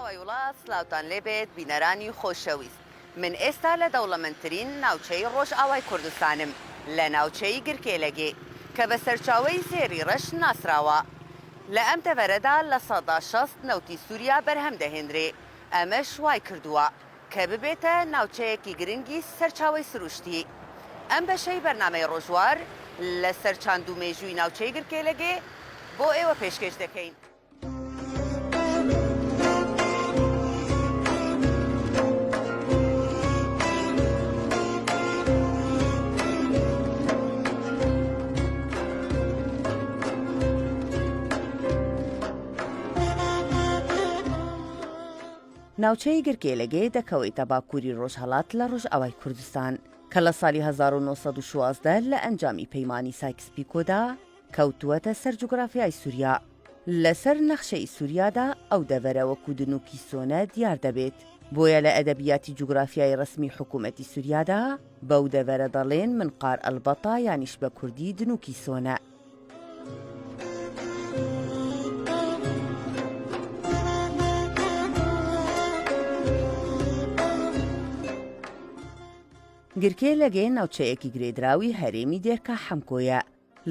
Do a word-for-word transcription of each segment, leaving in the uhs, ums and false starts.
Vay wڵات، سڵاوتان لێ بێت، بینەرانی خۆشەویست. من ئێستا لە دەوڵەمەندترین ناوچەی ڕۆژئاوای کوردستانم، لە ناوچەی گرکێلەگێ، کە بە سەرچاوەی زێری ڕەش ناسراوە. لە ئەم دەڤەرەدا لە سەدا شەست نەوتی سووریا بەرهەم دەهێنرێ. ئەمەش وای کردووە کە ببێتە ناوچەیەکی گرنگی سەرچاوەی سروشتی. ئەم بەشەی بەرنامەی ڕۆژوار لەسەر چاند و مێژووی ناوچەی گرکێلەگێ بۆ ئێوە پێشکەش دەکەین. ناوچەی گرکێلەگێ دەکەوێتە باکووری ڕۆژهەڵات لە ڕۆژئاوای کوردستان، کە لە ساڵی هەزار و نۆ سەد و شازدە لە ئەنجامی پەیمانی سایکس پیکۆدا کەوتووەتە سەر جوگرافیای سووریا. لەسەر نەخشەی سووریادا ئەو دەڤەرە وەکو دنووکی سۆنە دیار دەبێت. بۆیە لە ئەدەبیاتی جوگرافیای ڕسمی حکوومەتی سووریادا بەو دەڤەرە دەڵێن منقار ئەلبەتا، یانیش بە کوردی دنووکی سۆنە. گرکێلەگێ ناوچەیەکی گرێدراوی هەرێمی دێرکا حەمکۆیە.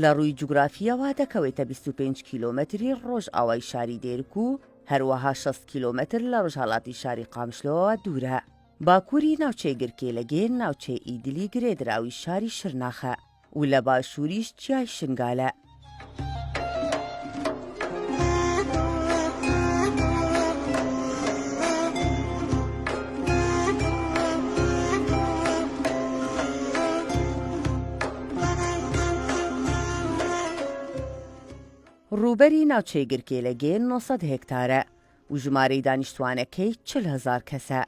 لە ڕووی جوگرافیەوە دەکەوێتە بیست و پێنج کیلۆمەتری ڕۆژئاوای شاری دێرک و هەروەها شەست کیلۆمەتر لە ڕۆژهەڵاتی شاری قامشلۆوە دوورە. باکووری ناوچەی گرکێلەگێ ناوچەی ئیدلی گرێدراوی شاری شرناخە و لە باشووریش چیای شنگالە. ڕووبەری ناوچەی گرکێلەگێ نۆ سەد هێکتارە و ژمارەی دانیشتوانەکەی چل هەزار کەسە.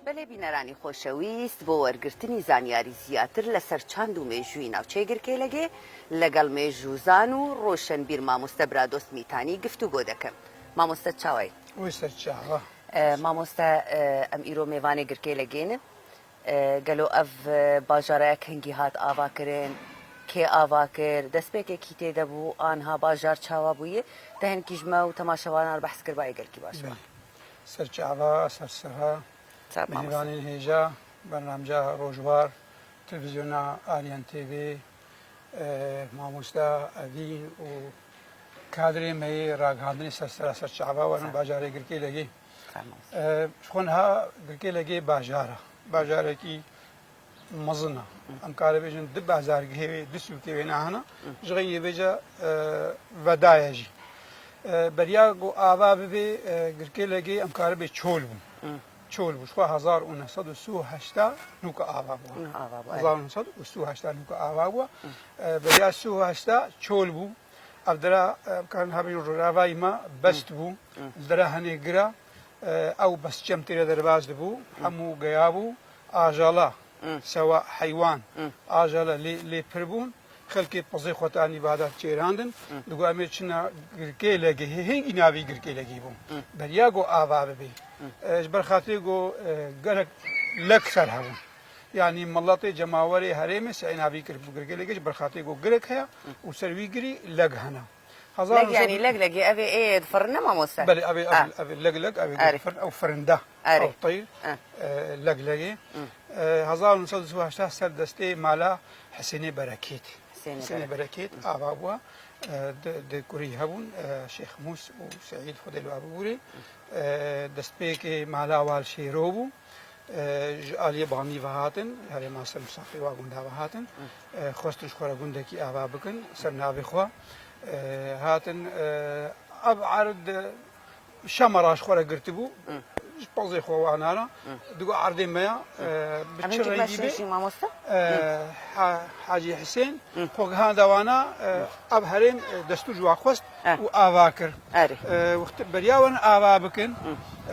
بەڵێ، بینەرانی خۆشەویست، بۆ وەرگرتنی زانیاری زیاتر لەسەر چاند و مێژووی ناوچەی گرکێلەگێ، لەگەڵ مێژووزان و ڕۆشنبیر مامۆستە برادۆست میتانی گفتوگۆ دەکەم. مامۆستە چاوای؟ وی سەر چاوە. ئە، مامۆستە، ئە، ئەم ئیرۆ مێوانێ گرکێلەگێنە. ئە، گەلۆ ئەڤ، ئە، باژارەیە کەنگی هات ئاوا کرن، کێ ئاوا کرد، دەستپێکێکی تێدەبوو، ئانها باژار چاوا بوویە، دەهێنکیش مە و تەماشەوانان بەحس کرد، بایە گەلکی باش بە. بەڵێ. سەر چاوا، سەر سەرا، سەر مامۆستا. میوانین هێژا، بەرنامجا ڕۆژوار، تەلەڤیزیۆنا ئاریان تێڤێ، ئە، مامۆستا ئەڤین و کادرێ مەیێ ڕاگەهاندنی سەر سەرا سەر چاوا وەرن سەر. باژارێ گرکێلەگێ. سەر مامۆستا. ئە، خۆنها گرکێلەگێ باژارە. باژارێکی مەزنە. ئەم کارە بێژن دو بازارگهێ وێ، دو سووکێ وێ ناهەنە. ژغە یێ بێجە، ئە، ڤەدایە ژی. ئە، بەریا گۆ ئاوا ببێ، ئە، گرکێلەگێ ئەم کارە بێ چۆل بوو. چۆل بوو. شخوا هەزار و نەسەد و سی و هەشتا نوکە ئاوا بووە. ئاوا بوو، ئەرێ. هەزار و نەسەد و سی و هەشتا نوکە ئاوا بووە. ئە، بەریا سی و هەشتا چۆل بوو. ئەڤ درا، ئە، بکارن هەبێ ڕووراڤای مە بەست بوو. درا هەنێ گرا، ئە، ئەو بەس چەم تێرە دەرباز دەبوو، هەموو گەیا بوو، ئاژەڵە، سەوا حەیوان، ئاژەڵە لێ، لێ پر بوون، خەلکێ پەزێ خوەتانی بادا چێراندن، دگو ئەمێ چنە گرکێلەگێ، هێ-، هێنگی ناوی گرکێلەگێ بوو. بەریا گۆ ئاوا ببێ. ئە، ji ber xatirê ku, e, gelek lek ser hebûn. Yanî miletê cemawerê herêmê sey navî kir, bi girgê lê ji ber xatirê ku girek heye û ser wî girî leg hene. Hezar Leg, yanî leg, legê ev ê, ê difirin ne mamoste? Belê, ev ê, ev, Ah. ev ê leg leg, ev ê Erê. difirin, ew firinda. Erê. Ew teyr, Ah. e, leg legê. E, hezar neh sed û heştê ser destê mala Hisênê Berekêt. Hisênê Hisênê Berekêt. Berekêt ava bû. E, di, di kurî hebûn, e, Şêx Mûs û Seîd Xwedê li we bibûrê. E, destpêkê mala wal Şêro bû. E, ji aliyê Banî ve hatin, herêma ser misafê wa gunda ve hatin. E, xwestin ji xwe re gundekî ava bikin, ser navê xwe. E, hatin, e, ev erd Şamara ji xwe re girtibû, ji pezê xwe wana re, digo erdê me ya, e, bi Em çi hincik rengî bê? meşrîşî mamoste? E, Ha-, Hacî Hisên, xwe gihanda wana, e, ev herêm, e, destûr ji wa xwest Eh. û ava kir. Erê. E, wext beriya wan ava bikin,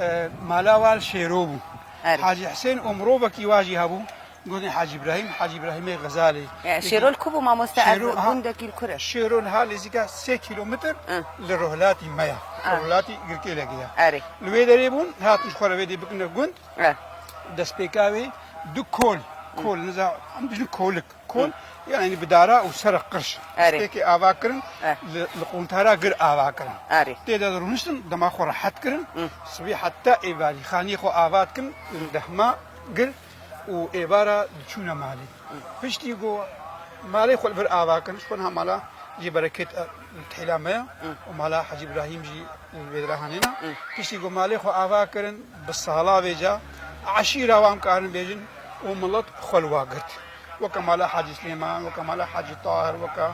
e, mala wan şêro bû. Erê. Hacî Hisên û mirovekî wa jî hebû, Gundê Hacî Îbrahîm, Hacî Îbrahîmê Xezalê. Ya, Şêrol ku bû mamoste, ev Şêrol, ha, gundekî li kur e? Şêrol ha nêzîka sê kîlometr, ha, li rohilatî me ya. Ha. Li rohilatî Girkêlegê ya. Erê. Li wê derê bûn, hatin ji xwe re vê dê bikine gund. E. Destpêka wê du kol, kol, niza, em dijin kolik. Kol, hı, yani bi dara û sera qirş. Erê. Destpêkê ava kirin, e, li, li quntara gir ava kirin. Erê. Tê de rûniştin, dema xwe rehet kirin. Hı. Sibî heta êvarî xaniyê xwe ava dikin, dehma gir û êvara diçûne malê. Hı. Piştî ku malê xwe li vir ava kirin, ji xwe niha mala jê bereket, e, tihêla me ya. Hı. Û mala Hecî Îbrahîm jî li vê dira hanê ne. Hı. Piştî ku malê xwe ava kirin, bi sala vêca eşîra wan karin bêjin û milet xwe li wa girt. Weke mala Hacî Silêman, weke mala Hacî Tahir, weke,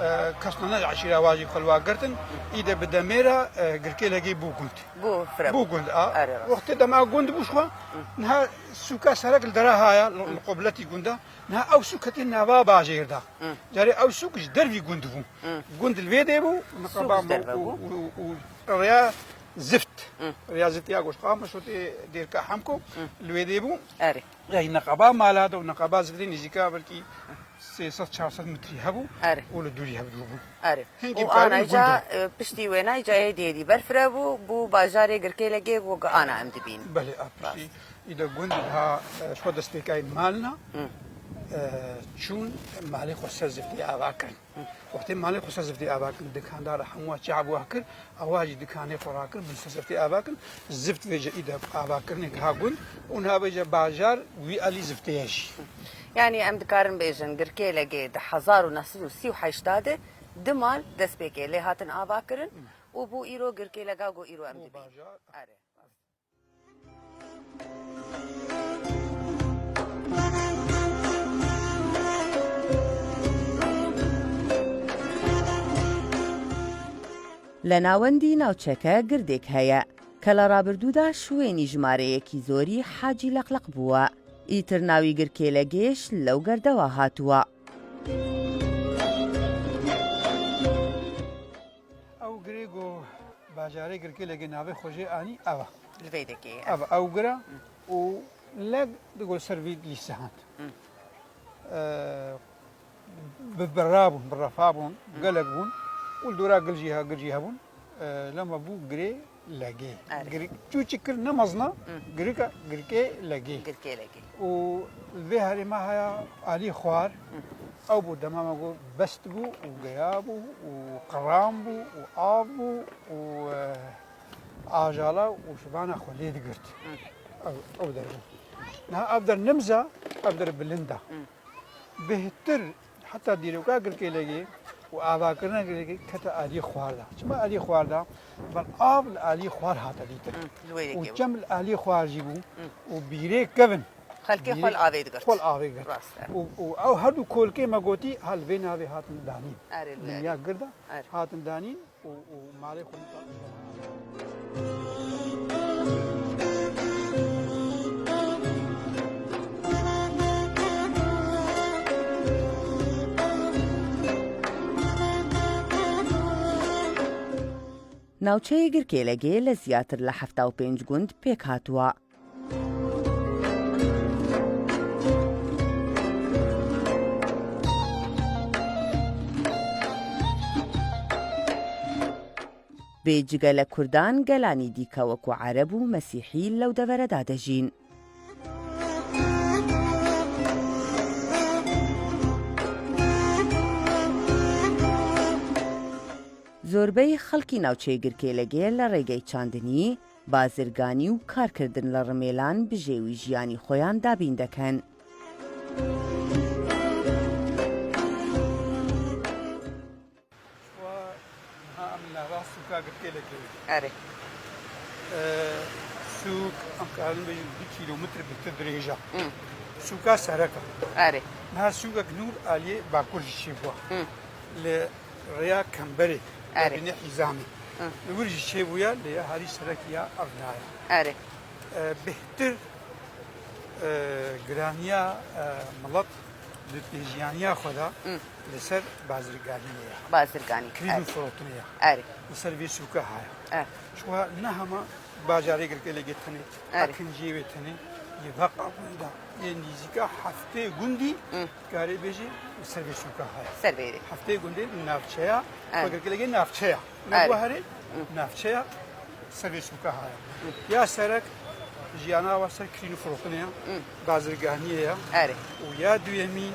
e, kes ne ji eşîra wa jî xwe li wa girtin. Î de bi demê re, e, Girkêlegê bû gund. Bû fireb. Bû gund, a. Erê, rast. Wextê dema gund bû ji xwe, niha sûka serek li dera haya, li, li qubletî gunda. Niha ew sûk ketî nava bajêr de. Hı. Carê ew sûk ji dervî gund bû. Hı. Gund li vê dê bû, niqaba sûk ji derve bû. Û, û, û rêya zift. Hı. Rêya zift ya goşqa Meşotê Dêrka Hemko, hı, li wê dê bû. Erê. Yay neqeba mala de û neqeba zivirê nêzîka belkî sê sed çar sed metrî hebû, erê, û li dûrî hevdû bûn. Erê. Hingî û anayî ca, e, piştî wênayî ca hêdî hêdî berfireh bû, bû bajarê Girkêlegê ku ana em dibîn. Belê, a piştî. Rast. Î de gund ha, e, ji xwe destpêkayî malna, hı, e, çûn malê xwe ser ziftê ava kirin. Wextê malê xwe ser ziftê ava kirin, dikandar hemû çav wa kir, ewa jî dikanê xwe rakir, bin ser ziftê ava kirin, zift vêce î de ava kirinê ha gund, û niha vêce bajar wî alî ziftê ye jî. Yanî em dikarin bêjin, Girkêlegê di hezar û neh sed û sî û heşt de du mal destpêkê lê hatin ava kirin û bû îro Girkêlega ku îro em dibîn. Erê. لە ناوەندی ناوچەکە گردێک هەیە کە لە ڕابردوودا شوێنی ژمارەیەکی زۆری حاجی لەقلەق بووە. ئیتر ناوی گرکێلەگێش لەو گردەوە هاتووە. Ew girê ku bajarê Girkêlegê navê xwe jê anî, ev e. Li vê dekê, ev. Ev, ew gir e û leg digo ser vî lîsehand. Hı. E, bi birra bûn, bi refa bûn, hı, gelek bûn. Û li dora gil jî he-, gil jî hebûn. E, lema bû girê legê. Erê. Girê, çû çi kir ne mezin e, hı, girika, girkê legê. Girkê legê. Û li vê herêma haya alî xwar, hı, ew bû dema me got best bû û geya bû û qiran bû û av bû û, e, ajala û şibana xwe lê digirt. Hı. Ew, ew der bû. Niha ev der nimza, ev der bilind e. Hı. Bêhtir heta dîroka Girkêlegê û avakirina Girkêlegê kete alî xwar de. Çima alî xwar de? Ber av li alî xwar hate dîtin. Hı, li wê yekê bû. Û çem li alî xwar jî bû. Hı. Û bîrê kevin. Xelkê xwe li avê digirt. Xwe li avê digirt. Rast e. Û, û ew her du kolkê me gotî ha li vê navê hatin danîn. Erê, li vê. Dinya gird e. Erê. Hatin danîn. û, û malê xwe nîta. ناوچەی گرکێلەگێ لە زیاتر لە حەفتا و پێنج گوند پێک هاتووە. بێجگە لە کوردان، گەلانی دیکە وەکو عەرەب و مەسیحی لەو دەڤەرەدا دەژین. زۆربەی خەڵکی ناوچەی گرکێلەگێ لە ڕێگەی چاندنی، بازرگانی و کارکردن لە ڕمێلان بژێوی ژیانی خۆیان دابین دەکەن. Wa niha em nava sûka Girkêlekê ne. Erê. E, sûk, em karin bêjin du kîlometre bêtir dirêj e. Hı. Sûka serek e. Erê. Niha sûkek nû li aliyê bakur jî çêbûye. Hı. Li rêya Kemberê, erê, ya binê Hîzamê. Hı. Li wir jî çêbûye, lê ya herî serek ya ev nayê. Erê. E, bêhtir, e, giraniya, e, milet di pêjiyaniya xwe de, hı, li ser bazirganiyê ye. Bazirganî. Krîm, erê, firotinê ye. Erê. Li ser vê sûka haya. Erê. Çuwa ne hema bajarê Girkêlekê tenê, erê, ekinciyê wê tenê, Yê veqabûn da yê nîzîka heftê gundî, Hı. karê bêjî ser vê sûka heye. Ser vê yê. Heftê gundê navçeya, Erê. Girkêlege navçeya. Ne Erê. Guherê, Hı. Navçeya ser vê sûka heye. Hı. Ya serek jiyana wa ser kirîn û firotinê ya, Hı. Bazirganiyê ya. Erê. Û ya duyemî,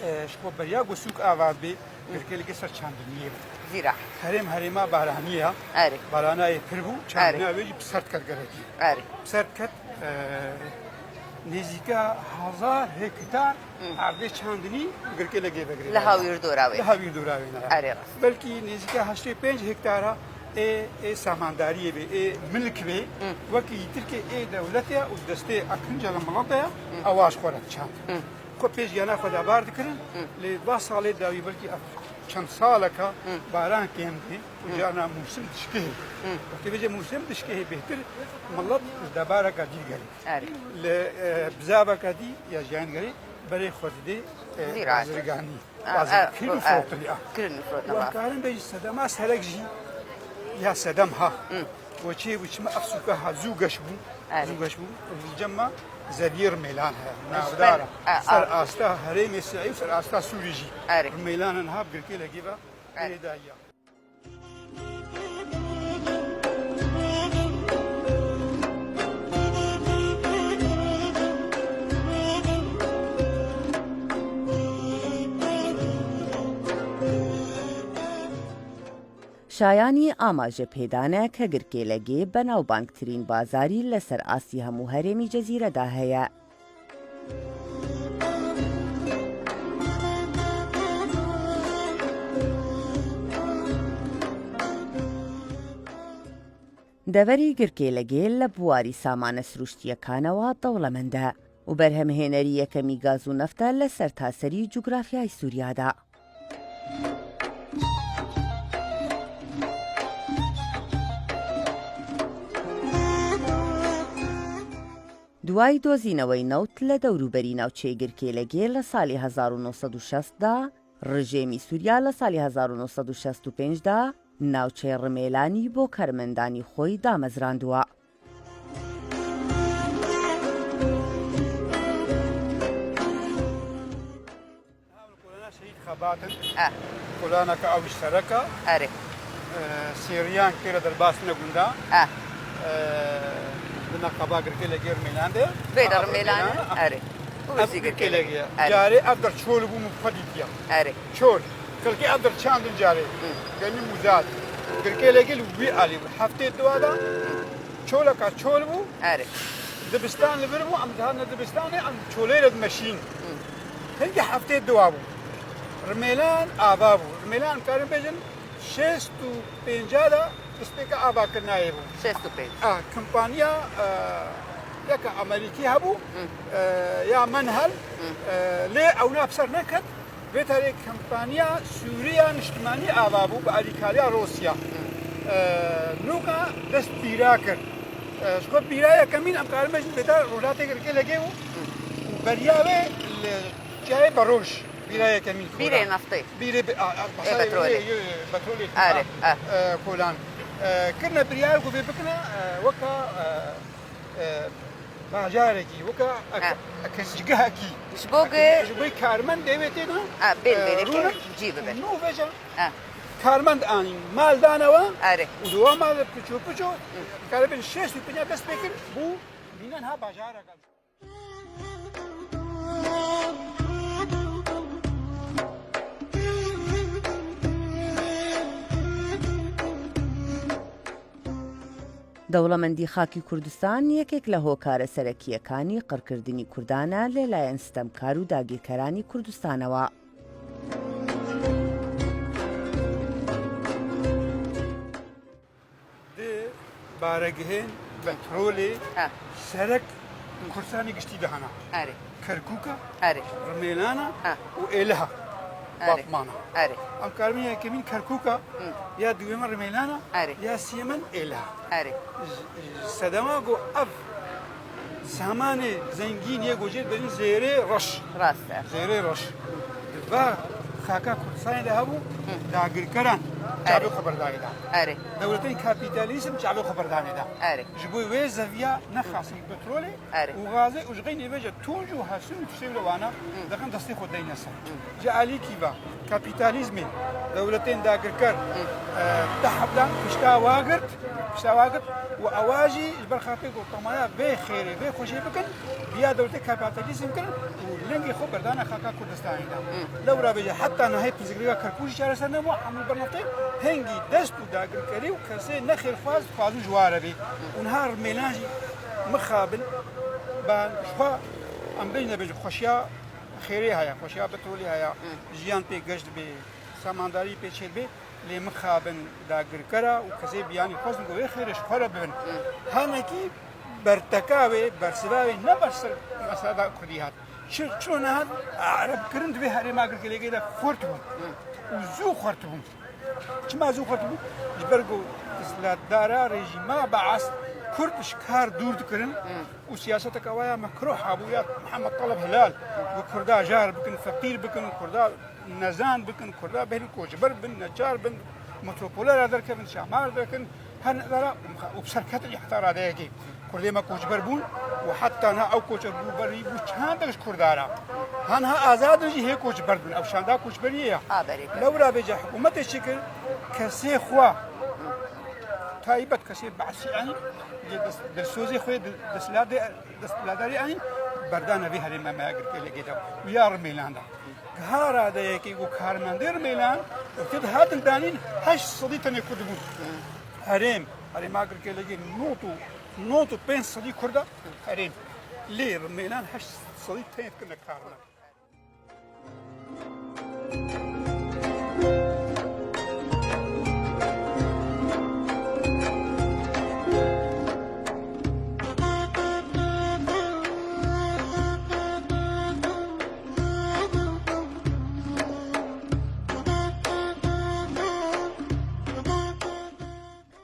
e, ji bo beriya ku sûk ava bê, Girkêlege ser çandiniyê bû. Zîra. Herêm herêma baranî ya. Erê. Barana yê pir bû, çandina Erê. Wê jî bi ser diket gerekî. Erê. Bi ser diket, e, nêzîka hezar hektar Hı. erdê çandinî Girkêlegê vegirê. Li Hawîrdora wê. Li Hawîrdora wê ne. Erê rast. Belkî nêzîka heştê pênc hektara ê, ê samandariyê bê, ê milk bê, Hı. Wekî yî Tirkê ê dewletê ya û destê Akıncalı milete ya, Hı. Ewa ji xwe re çand. Hı. Xwe pêş giyana xwe de bar dikirin, Hı. Lê va salê dawî belkî ev çend saleka Hı. Baran kêm bû û Hı. carna mûsim dişkehê. Hı. Wextê bêje mûsim dişkehê bêhtir, milet ji debareka dî digerê. Erê. Li, e, bizaveka dî ya jiyan digerê, berê xwe didê, e, Zîraet. Bazirganî. A, Bazir-, a, kirin û a, firotinê, a. Kirin û firotinê, Wan va. Karin bêjî sedema serek jî, ya sedem ha. Hı. Koçê bû çima ev sûka ha zû geş bû. Erê. Zû geş bû. Li cem me zeviyê Rimêlan heye. Navdar e. Ser, a, a. Ser asta herêmê Sieyî û ser asta Sûrî jî. Erê. Rimêlan e niha bi Girkêlegê ve Erê. Girêdayî ya. Şayanî amaje pê dane ke Girkêlegê benaw bangtirîn bazarî li ser astî hemû herêmî Cezîre de heye. Deverî Girkêlegê li biwarî samane sirûştiyekan e wa dewlemend e û berhemhênerî yekemî gaz û neft e li sertaserî cografyayê Sûriya de. Duayî dozînewey newt li dewrûberî navçeyê Girkêlegê li salî hezar û neh sed û şêst de, rijêmî Sûriya li salî hezar û neh sed û şêst û pênc de navçeyê Rimêlanî bo karmendanî xwey damezrandiwa. Kolana Şehîd Xebat in. E. Kolaneke ew ji sereka. Erê. E, Sêriyan kê re derbas ne gunda. E. E, di neqaba Girkêlegê Rimêlan de. Vê de Rimêlan e. Erê. Ev Girkêlegê ye. Erê. Carê ev der çol bû min xwe dîtiya. Erê. Çol. Xelkê ev der çandin carê. Hı. Genim û zad. Girkêlegê li wî alî bû. Heftê dua da. Çoleka çol bû. Erê. Dibistan li vir bû, em dihatine dibistanê, em çolê re dimeşîn. Hı. Hingî heftê dua bû. Rimêlan ava bû. Rimêlan, em karin bêjin, şêst û pênc de destpêka avakirinayê bû. Şêst û pênc. Ah, kompaniya, e, yeka Amerîkî hebû, Hı. e, ya Menhel, Hı. e, lê ewna bi ser neket. Vê tarê kompaniya Sûriya Niştimanî ava bû bi alîkariya Rûsya. Hı. E, nûka dest bîra kir. E, ji xwe bîra yekemîn em karin bêjin bêta rojhatê Girkêlegê bû. Hı. Û beriya wê li çiyayê Beroj bîra yekemîn Bîrê xora. Neftê. Bîrê bi-, a, a, Ê, petrolê. Yê, yê, petrolê Erê, xora, e. E, kolan. E, kirine biryar ku vê bikine, e, weka, e, e, bajarekî, weka ek-, Ha. ekincgehekî. Ji bo Ekî-, ji bo karmendê wê tê de, Ha, bên e, bêrê rûne cî bibe. Nû veja Ha. karmend anîn, mal dane we Erê. û di wan mal piço piço, Hı. karibin şêst û pênc dest pê kir, bû mînan ha bajareka. Dewlemendî xakî Kurdistan yekek li hokare serekîyekanî qirkirdinî Kurdan e lê layên sitemkar û dagîrkeranî Kurdistanê we. Di baregihên petrolê Ha. serek Kurdistanê giştî de hene. Erê. Kerkûk e, Erê. Rimêlan e Ha. û Êliha. Erê. Batman e. Erê. Em karibin ya yekemîn Kerkûk e, Hı. ya duyemîn Rimêlan e, Erê. ya sêyemîn Êliha. Erê. Ji, ji sedema ku ev samanê zengîn yê ku jê dibêjin zêrê reş. Rast e. Zêrê reş. Di va xaka Kurdistanê de hebû, Hı. dagirkeran Çavê xwe berdanê da. Erê. Dewletên kapîtalîzm çavê xwe berdanê da. Erê. Ji bo wê zeviya nexasî petrolê Erê. û gazê û ji xeynî vêce tunc û hesin û tiştê wile wana Hı. dixin destê xwe deyne ser. Hı. Ji alîkî ve kapîtalîzmê dewletên dagirker Hı. e, teheblan pişta wagirt, pişta wagirt û ewa jî ji ber xatirê ku temaya vê xêrê, vê xweşê bikin, biya dewletê kapîtalîzm kirin û lingê xwe berdana xaka Kurdistanê de. Hı. Lewra bêje heta nahê pirsgirêka Kerkûkî çareser nebû, hemû bernaftê hingî dest û dagirkerî û kesê nexêrxwaz dixwazin ji ware bê. Û niha rmêlan jî mixabin, ben ji xwe em bêjin nebêjin xweşiya xêrê heye, xweşiya petrolê heye, Hı. jiyan pê geş dibe, samandarî pê çêdibe, lê mixabin dagirkera û kesê biyanî xwestin ku wê xêrê ji xwe re bibin. Hı. Hanekî berteka wê, bersiva wê ne ber ser mesela da Kurdî hat. Çi, çilo nehat Ereb kirin di vê herêma Girkêlêgê de xurt bûn. Hı. Û zû xurt bûn. Çima zû xurt bûn? Ji ber ku desthilatdara rejîma Beas Kurd ji kar dûr dikirin Hı. û siyaseteke waya mekruh hebû ya Mihemed Taleb Hilal ku Kurda jar bikin, feqîr bikin, Kurda nezan bikin, Kurda bêhn koçber bin, neçar bin, metropole re derkevin, Şama re derkevin, her nivera û bi ser ketin heta radeyekê. Kurdê me koçber bûn û heta niha ew koçber bû berî bû çandek ji Kurda re. Ha niha azad in jî hê koçber bin. Ew şanda koçberiyê ya. A, berê kir. Lewra bêje hikûmetê çi kir? Kesê xwe taybet kesê Beasî anî, ji dest-, dilsozê xwe, dil-, desthilatê, desthilatdarî anî, berdane vê herêma me ya Girkêlêgê de û ya Rimêlan de. Giha radeyekê ku karmendê Rimêlan, wextê dihatin danîn heşt sedî tenê Kurd bûn. Herêm, herêma Girkêlêgê nod û, nod û pênc sedî Kurd e herêm. Lê Rimêlan heşt sedî tenê dikirine karmend.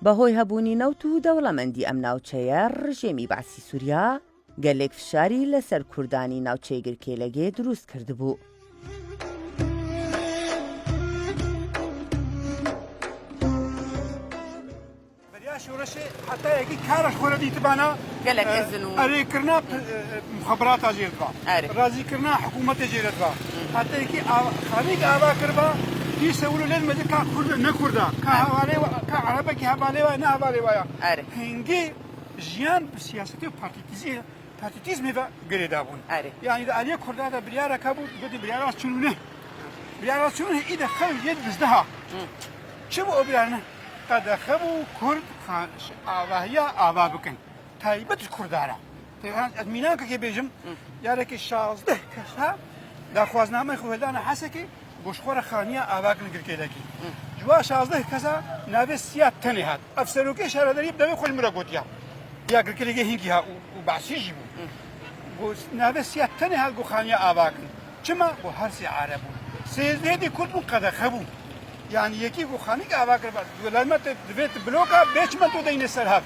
بەهۆی هەبوونی نەوت و دەوڵەمەندی ئەم ناوچەیە، ڕژێمی بەعسی سووریا گەلێک فشاری لەسەر کوردانی ناوچەی گرکێلەگێ دروست کردبوو. Beriya şoreşê heta yekî kara xwe re dîtibana, Gelek e, izin û erêkirina p-, e, muxeberata jê re diba. Erê. Razîkirina hikûmetê jê re diba. Heta yekî av-, xanîk ava kiriba, dîse wilo lê dimedê ka Kurd e, ne Kurd e, ka Erê. Hevalê wa, ka Erebekî hevalê wa, ne hevalê wa ya. Erê. Hingî jiyan bi siyasetê û partîtîzî-, partîtîzmê ve girêdabûn. Erê. Yanî di aliyê Kurda de biryarek hebû, gotin biryara çûnûne. Biryara çûnûne î de xew yê dizdeha. Hı. Çi bû o biryarine? Qedexe bû Kurd xan-, ş-, avahiya ava bikin. Taybet ji Kurda re. Tê-, ez mînakekê bêjim, Hı. yarekê şazdeh kesa daxwaznameyê xwe hildane Hesekê, Ku ji xwe re xaniya ava kirin Girkêlekî. Hı. Ji wa şazdeh kesa navê Siyad tenê hat. Ev serokê şaredariyê bi devê xwe ji min re gotiya. Ya Girkêlekê hingî ha û, û Be'sî jî bû. Hı. Ku navê Siyad tenê hat ku xaniya ava kirin. Çima? Ku her sê Ereb bûn. Sêzdehê dî Kurd bûn, qedexe bûn. Yanî yekî ku xanik ava kiriba, tu lelmet divê tu bloka bê çimento deynê ser hev.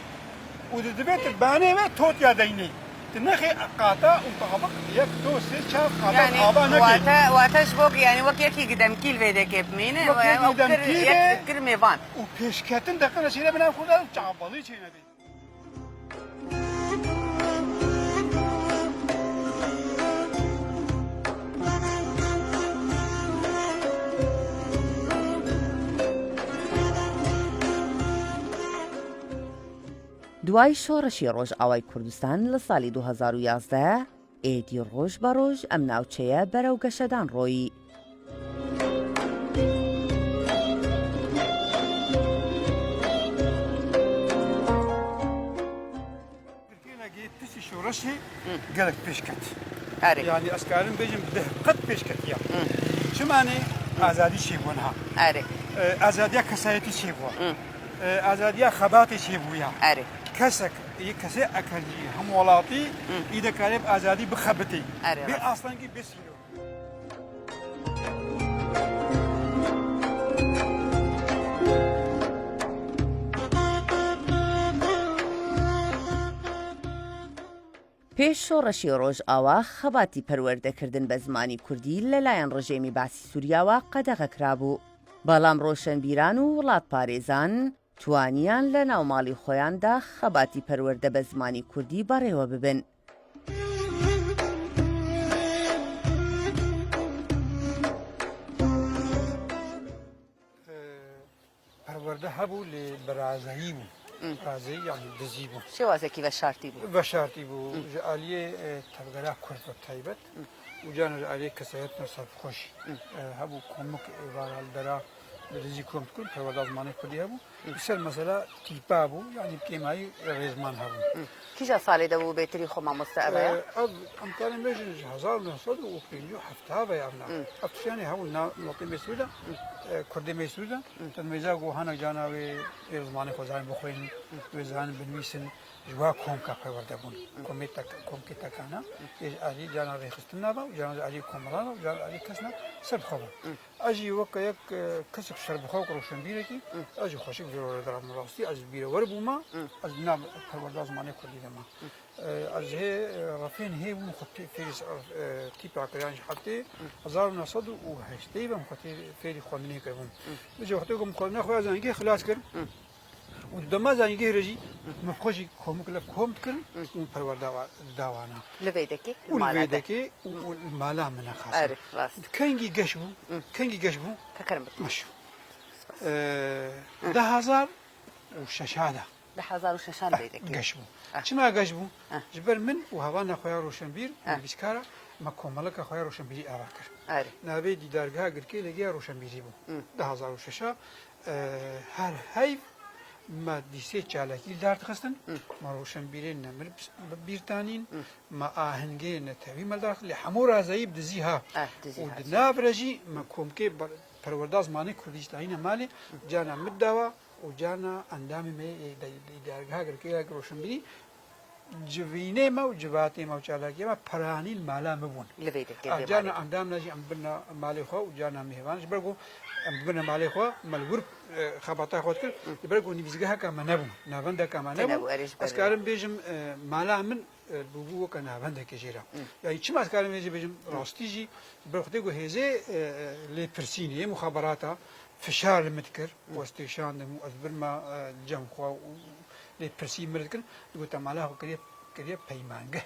Û di divê tu banê ve totya deynê. Tu nexê qata û tabik yek, do, sê, çar qata Yani, ava neke. Wate, wate ji bo, yani, wek yekî gidemkî li vê dekê bimîne, Wek yekî ew kir, gidemkî yek be kir mêvan. Û pêşketin deqe neşêre bina xwe de çabalî çênebe. دوای شۆڕشی ڕۆژئاوای کوردستان لە ساڵی دوو هەزار و یازدە، ئێدی ڕۆژ بە ڕۆژ ئەم ناوچەیە بەرەو گەشەدان ڕۆیی. Girkêlagê piştî şoreşê Hı. gelek pêş ket. Erê. Yani ez karim bêjim deh qet pêş ketiya. Hı. Çimanê Hı. azadî çêbû niha. Erê. E, azadiya kesayetî çêbû. Hı. E, azadiya xebatê çêbûya. Erê. Kesek, yê kesê ekencî, hemwelatî, Hı. î de karê bi azadî bixebitê. Erê, Bê rast. Aslengî bê sîro. پێش شۆڕەشی ڕۆژئاوا، خەباتی پەروەردەکردن بە زمانی کوردی لەلایەن ڕژێمی بەعسی سووریاوە قەدەغە کرابوو. بەڵام ڕۆشنبیران و وڵاتپارێزان توانیان لە ناو ماڵی خۆیاندا خەباتی پەروەردە بە زمانی کوردی بەڕێوە ببن. پەروەردە هەبوو، لێ بەرازایی بوو. بەرازایی، یعنی دزی بوو. شێوازێکی بە شارتی بوو. بە شارتی بوو. ژە ئالیێ، ئێ، تەڤگەرا کورد بە تایبەت. و جانا ژە ئالیێ کەسایەت نەسەر خۆشی. ئێ، هەبوو کۆمک ئێ بارال دەرا بە دزی کۆم دکرد، پەروەردا زمانی کوردی هەبوو. سەر مەسەلا تیپا بوو، یعنی پێمایی ڕێزمان هەبوو. کیژە ساڵێ دەبوو بێتری خۆ مامۆستا ئەبەیە؟ ئێ، ئەڤ، ئەم کارە بێژن ژە هەزار و نۆ سەد و پەنجا و هەفت ئەڤە ئەڤنا. ئەڤ تشتیانێ هەبوو نا وڵاتێ مێسوودە، ئێ، کوردێ مێسوودە. تەنمەیزا گۆ هەنە جانا وێ، وێ زمانی خۆ زانین بخوێنین، وێ زانین بنویسن، ژوا کۆمکە پەروەردە بوون. کۆمێ تەک-، کۆمکێ تەکانە، ئێ ئالی جانا ڕێخستن نابا، و جانا ئالی کۆمەڵانە، و جانا ئالی کەسنا سەر بخۆ بن. ئەژی وەکە یەک، ئێ، کەسێک شەر بخۆ ڕۆشنبیرێکی، ئەژی خۆشی بێ وەرە دەڕام ڕاستی، ئەژ بیرە وەر بوومە، ئەژ نا پەروەردا زمانی کوردی دەما. ئێ، ئەژ هێ، ئێ، ڕەفێن هێ بووم خۆ پێ-، فێری س-، ئێ، تیپا کریان ژە هەفتێ، هەزار و نۆ سەد و هەشتەی بەم خۆ تێ-، فێری خوێندنی کردبووم. بجێ وەختێ گم خوێندنا خۆ زانگی خلاص کرد. و دەما زانگی رێژی من خۆشی کۆمک لە کۆم دکردم و پەروەردا داوانە. لە ڤێدەکێ؟ و لە ڤێدەکێ و، و مالا منە خاصە. ئەرێ، ڕاست. کەنگی گەش بوو، کەنگی گەش بوو. کە کەرم بکە. مەشو. ئێ، دە هەزار و شەشادا. دە هەزار و شەشان ڤێدەکێ. گەش بوو. ئە. چما گەش بوو؟ ئە. ژە بەر من و هەوانا خۆیا ڕۆشنبیر، ئە. نویسکارە، مە کۆمەڵەکە خۆیا ڕۆشنبیری ئاوا کرد. ئەرێ. ناوێ دیدارگەها گرکێ لەگەیا ڕۆشنبیری بوو. دە هەزار و شەشا، ئێ، هەر هەیڤ مە دیسێ چالاکی دار دخستن، مە ڕۆشنبیرێ نەمر بس-، ب-، بیرتانین، مە ئاهنگێ نەتەوی مە دار، لێ هەموو ڕازایی بدزی ها. ئە، دزی و ها. دناڤرە ژی مە کۆمکێ بە-، پەروەردا زمانی کوردی ژ تاینە مالێ، جانا مد داوا و جانا ئەندامی مە، ئێ، دە-، دە-، دەرگها گرکێ ڕۆشنبیری، جڤینێ مە و جڤاتێ مە و چالاکیێ مە پەرانیل مالا مە بوون. لە ڤێدەکێ ئە، جانا ئەندام ناژی ئەم بنە مالێ خۆ و جانا مێهوان. ژە بەر گۆ ئەم بنە مالێ خۆ مە لە ور، ئێ، خەباتا خۆ دکرد. ژە بەر گۆ نیڤیزگەهەکا مە نەبوو. ناڤەندەکا مە نەبوو. نەبوو، ئەرێ ژە بەر ئەز کارم بێژم، ئێ، مالا من، ئێ، بوو بوو وەکە ناڤەندەکێ ژێرا. یعنی چما ئەز کارم بێژم، بێژم ڕاستی ژی، ژە بەر وەختێ گۆ هێزێ، ئێ، ئێ، لێ پرسینێ، مخابراتا فشار لە مە دکرد، وەستێشاندم و ئەز برما، ئێ، جەم خوا و لێ پرسی مە دکرد، گۆتە مالا خۆ کریە، کریە پەیمانگە.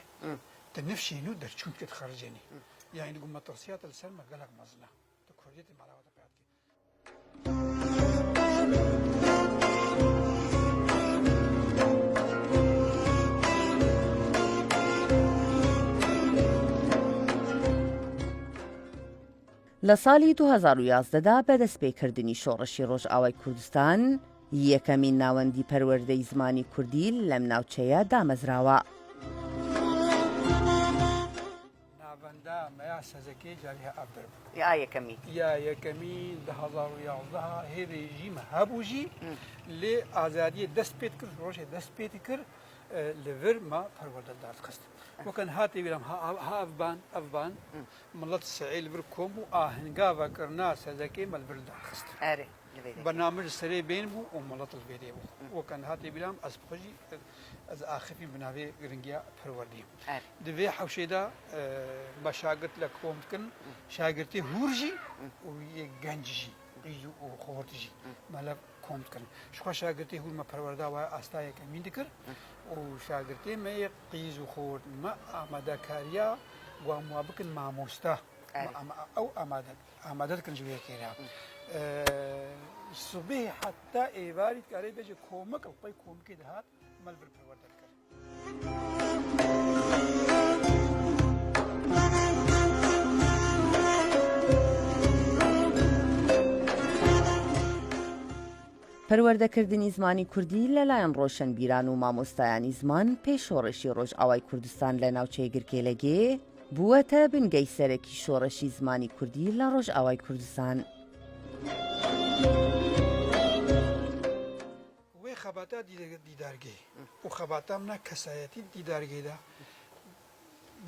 تە نفشێن و دەرچوون کە تخەرجێنی. یعنی گۆ مەترسیاتە لەسەر مە گەلەک مەزنە. تە کوردیەتی مالا وەتە پەیات کە. لە ساڵی دوو هەزار و یازدە دا بە دەستپێکردنی شۆڕشی ڕۆژئاوای کوردستان، یەکەمین ناوەندی پەروەردەی زمانی کوردی لەم ناوچەیە دامەزراوە. ناوەندا مەیا سەزەکێ جاری هە ئەڤدەر بوو. یا یەکەمی. یا یەکەمی دە هەزار و یازدە هێ ڕێژیم هەبوو ژی، لێ ئازادیێ دەست پێ دکرد، ڕۆژێ دەست پێ دکرد، ئێ، لە ڤر مە پەروەردە دار دخست. وەکەن هاتێ بیرام، ها، ها، ها ئەڤبان، ئەڤبان، مڵەت سعێ لە ڤر کۆم بوو، ئاهنگا ڤەکرنا سەزەکێ مە لە ڤر دار دخست. ئەرێ، لە ڤێدەکێ. بەرنامەژ سەرێ بێن بوو و مڵەت لە ڤێدێ بوو. وەکەن هاتێ بیرام، ئەز بخۆژی، ئەز ئاخفی بناوێ گرنگیا پەروەردی. ئەرێ. دە ڤێ حەوشێدا، ئێ، مە شاگرت لە کۆم دکن، شاگرتێ هوور ژی و یەک گەنج ژی، قیز و خۆرت ژی. مە لە کۆم دکن. شخوا شاگرتێ هوور مە پەروەردا وە ئاستا یەکەمین دکرد و شاگرتێ مە یە قیز و خۆرت مە ئامادەکاریا گوام وا بکن مامۆستا. ئەرێ. مە ئەم-، ئەو ئامادە، ئامادە دکن ژ وێ کێرا. ئێ، سبێ حەتا ئێواری کارێ بێژێ کۆمەک، ئەڵقەی کۆمکێ دەهات، مە لە ڤر پەروەردە دکرد. پەروەردەکردنی زمانی کوردی لەلایەن ڕۆشنبیران و مامۆستایانی زمان پێش شۆڕشی ڕۆژئاوای کوردستان لە ناوچەی گرکێلەگێ بووەتە بنگەی سەرەکی شۆڕشی زمانی کوردی لە ڕۆژئاوای کوردستان. Wê xebata dî-, dîdargehê û xebata min a kesayetî dîdargehê de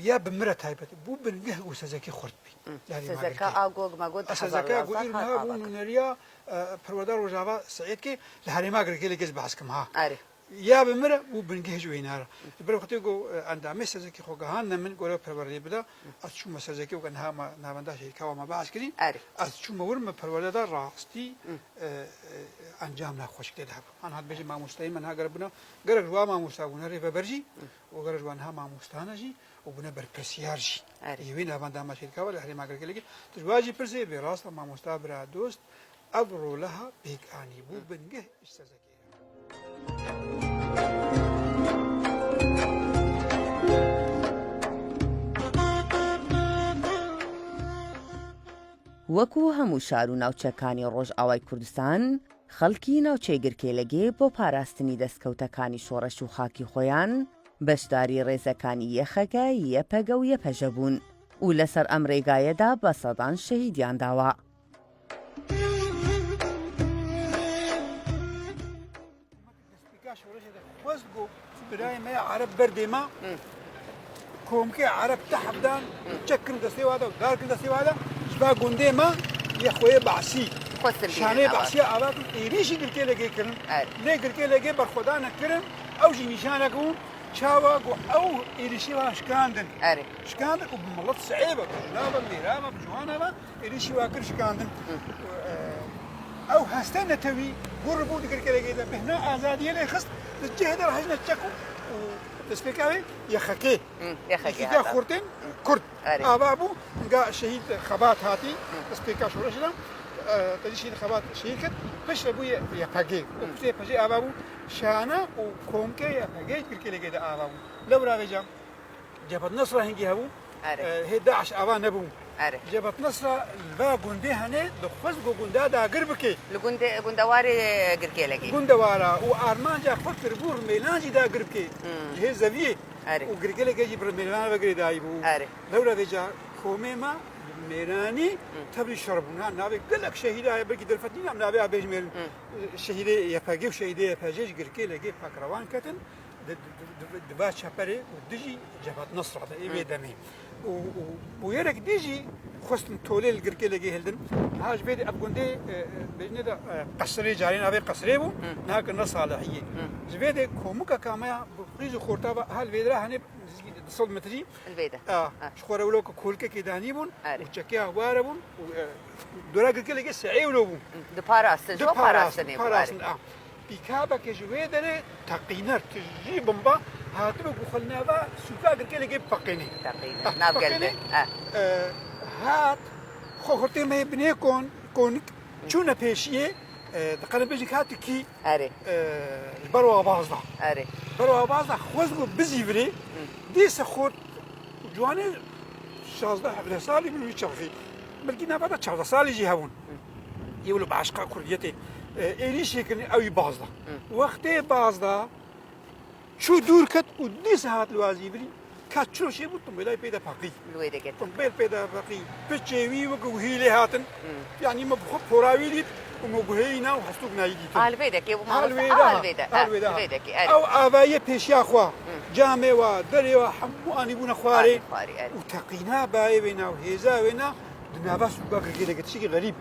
ya bi min re taybet bû, bingeh û sezekê xurt bî. Li herêma Sezeka Girkê. A gog me got A sezeka a gog îro niha bû nûneriya, e, perwerdar Rojava Seîdkê li herêma Girkê lê gez behs kim ha. Erê. Ya bi min re û bingeh ji wêna re. Ji ber wextê ku, e, endamê serzekî xwe gihandine min, gore perwerdê bida, ez çûme serzekî weke niha me navenda şehîdka me behs kirî. Erê. Ez çûme wir me perwerde da rastî, Hı. e, e, encam nexweşik tê de hebû. An hat bêjin mamostayê me niha gerek bûna, gerek ji wa mamosta bûne rêveber jî, Hı. û gerek ji wa niha mamosta ne jî, û bûne berpirsiyar jî. Erê. Yê wê navenda me şehîdka we li herêma Girkelekê. Tu ji wa jî pirsê bê rast e mamosta bira dost, ev roleha pêk anî bû Hı. bingeh ji serzekê. وەکو هەموو شار و ناوچەکانی ڕۆژئاوای کوردستان، خەڵکی ناوچەی گرکێلەگێ بۆ پاراستنی دەستکەوتەکانی شۆڕەش و خاکی خۆیان، بەشداری ڕێزەکانی یەخەگە، یەپەگە و یەپەژە بوون و لەسەر ئەم ڕێگایەدا بە سەدان شەهیدیان داوە. Destpêka şoreşê de xwest ku birayê me ya Ereb berdê me, Hı. komkê Ereb tehf dan, Hı. çek kirin destê wa de, dar kirin destê wa de, ji va gundê me yê xweyê Basî. Xwestin bînin Şanê ava. Basî ava kirin, êrîşî Girkêlekê kirin. Evet. Lê Girkêlekê berxwedanek kirin, ew jî nîşanek bû, çawa ku ew êrîşî wa şikandin. Evet. Şikandin û bi milet si'ê ve, bi jina ve, mêra ve, bi ciwana ve, êrîşî wa kir şikandin. Hı. Ew heste netewî gur bû di Girkêlekê de, bêhna azadiyê lê xist, di cihê de re hejne çek û, û destpêka wê Y X K. Hı, Y X K Yekîtiya hata. Xurtên Hı. Kurd. Erê. Ava bû, ga şehîd Xebat hatî, Hı. destpêka şoreşê de, e, te jî şehîd Xebat şehîd kir, piştre bûye Y P G. Hı. Piştre Y P G ava bû, şana û komkê Y P G Girkêlekê de ava bû. Lewra vêca, Cebhet Nesra hingî hebû. Erê. E, hê DAIŞ ava nebû. Erê. Cebhet Nesra li va gundê hene dixwest ku gunda dagir bike. Li gundê, gundewarê Girkêlekê. Gundewara û armanca xwe kiribû Rimêlan jî dagir bike. Hmm. Ji hê zeviyê. Erê. Û Girkêlekê jî bi Rimêlan ve girêdayî bû. Erê. Lewra vêca komê me bi Mêranî Hmm. tevlî şer bûn. Ha, navê gelek şehîda ye, belkî derfet nîne em navê a bêjmêrin. Hmm. Şehîdê Y P G û şehîdê Y P G ji Girkêlekê pek rewan ketin. Di, di, di, di, di va çeperê û dijî Cebhat Nesra de, ê vê Hı. demê. Û, û bûyerek dijî xwestin tolê li Girkêlekê hildin. Ha ji vê de ev gundê, e, e, bêjinê de, e, qesrê, carê navê qesrê bû, Hı. niha kirine salihiyê. Hı. Ji vê de komika kameya bi qîz û xorta ve ha li vê de re hene nizîkî du sed metrî. Li vê de. A, Ha. ji xwe re wilo ku kolkekê danî bûn Erê. û çekeya ware bûn û, e, dora Girkêlekê se'ê wilo bû. Hı. Di parastin, ji Di bo parastin, parastinê bû, parastin, erê. a. Pîkabeke ji wê derê teqîner, tijî bomba hatibe ku xwe li nava sûka Girkêlekê bipeqînê. Teqîner, Ah, nav gel bipeqînê, de. Eh. e, hat, xwe xurtê me yê binê kon, konik, çûne pêşiyê, e, diqene bêjin hat kî, Erê. e, ji ber wa baz da. Erê. Ber wa baz da xwest ku bizîvirê, Hı. dîse xurt Û ciwanê şazdeh hevdeh salî bûn wî çaxî. Belkî navbeta çardeh salî jî hebûn. Yê wilo bi eşqa kurdiyetê, e, êrîşê kirin, ew yî baz da. Hı. Wextê baz da, çû dûr ket û dîsa hat li wazîvirî, ka çiroşê bû, tumbêlayê pê de peqî. Li wê de girtin. Tumbêl pê de peqî. Piçê wî wek guhî lê hatin. Hı. Yanî me bi xwe pora wî dît û me guhê wî na û hestûk nayî dîtin. Hal vê de ke bu Hal mamoste, wê ha, de, hal vê de, hal ha, vê de, ha. Vê de ke, erê. Ew avayê pêşiya xwe, Hı. camê wa, derê wa, hemû anî bûne xwarê. Anî xwarê, erê. Û teqîna bayê wê na û hêza wê na di nava sûka Girkêlekê tiştekî xerîb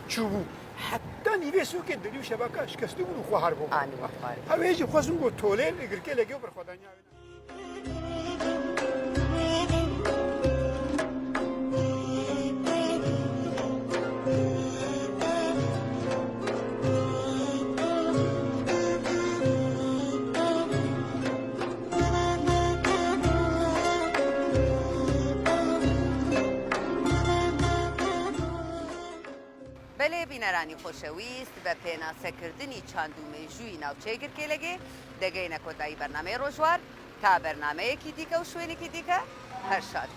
çûbû. Heta nîvê sûkê dilî û şebaka şikestî bûn û xwe har bû. Anî xwarê. Ew ê jî xwestin ku tolê li Girkêlekê û berxwedaniya wê. Belê, bîneranî xoşewîst, bi pênasekirdinî çand û mêjûyî navçeyê Girkêlegê degeyne kotayî bernameyê Rojwar. Ta bernameyekî dîke û şwênekî dîke, her şad.